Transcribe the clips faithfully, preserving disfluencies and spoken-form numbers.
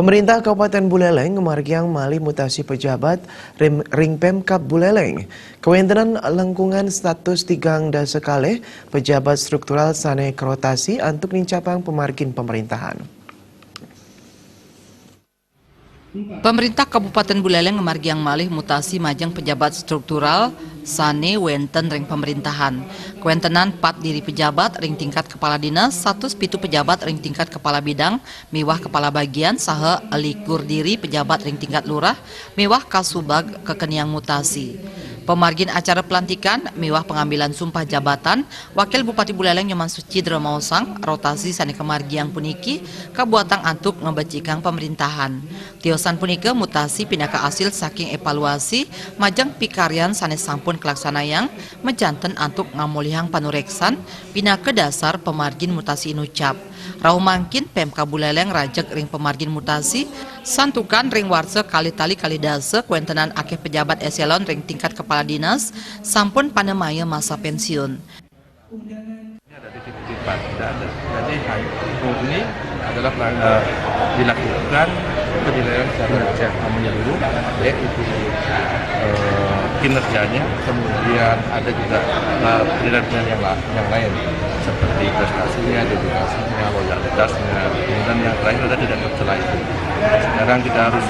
Pemerintah Kabupaten Buleleng ngamargiang malih mutasi pejabat ring Pemkab Buleleng. Kawéntenan lengkungan status tigang dasa kalih pejabat struktural sané karotasi antuk nincapang pamargin pemerintahan. Pemerintah Kabupaten Buleleng ngamargiang malih mutasi majeng pejabat struktural sané wénten ring pemerintahan. Kawéntenan pat diri pejabat ring tingkat kepala dinas, satus pitu pejabat ring tingkat kepala bidang miwah kepala bagian, saha likur diri pejabat ring tingkat lurah miwah kasubag kakeniang mutasi. Pamargin acara pelantikan miwah pengambilan sumpah jabatan, Wakil Bupati Buleleng Nyoman Sucidra maosang, rotasi sané kamargiang puniki kabuatang antuk ngabecikang pemerintahan. Tiosan punika mutasi pinaka asil saking evaluasi majeng pikaryan sané sampun kalaksanayang, majanten antuk ngamolihang panuréksan pinaka dasar pamargin mutasi inucap. Rauh mangkin Pemkab Buleleng rajeg ring pamargin mutasi, santukan ring warsa kalih tali kalih dasa kawéntenan akéh pejabat eselon ring tingkat kepala dinas sampun panamaya masa pensiun. Ini ada di titik empat, tidak ada. Jadi, hanya murni adalah pelanggaran dilakukan penilaian secara menyeluruh, baik itu eh, kinerjanya, kemudian ada juga eh, penilaian-penilaian yang, la- yang lain, seperti prestasinya, dedikasinya, loyalitasnya, kemudian yang terakhir ada tidak tercela itu. Sekarang kita harus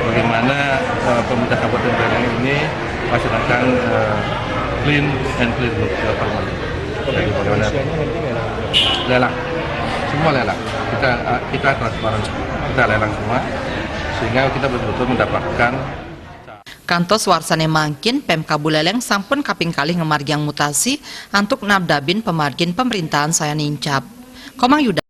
bagaimana eh, pemerintah Kabupaten Buleleng ini melaksanakan eh, clean and clear look, eh, permanent. Jadi bagaimana lelang, semua lelang. Kita eh, kita transparan, kita lelang semua sehingga kita betul-betul mendapatkan. Kantos warsané mangkin, Pemkab Buleleng sampun kaping kalih ngamargiang mutasi antuk nabdabin pamargin pemerintahan sayan nincap. Komang Yuda.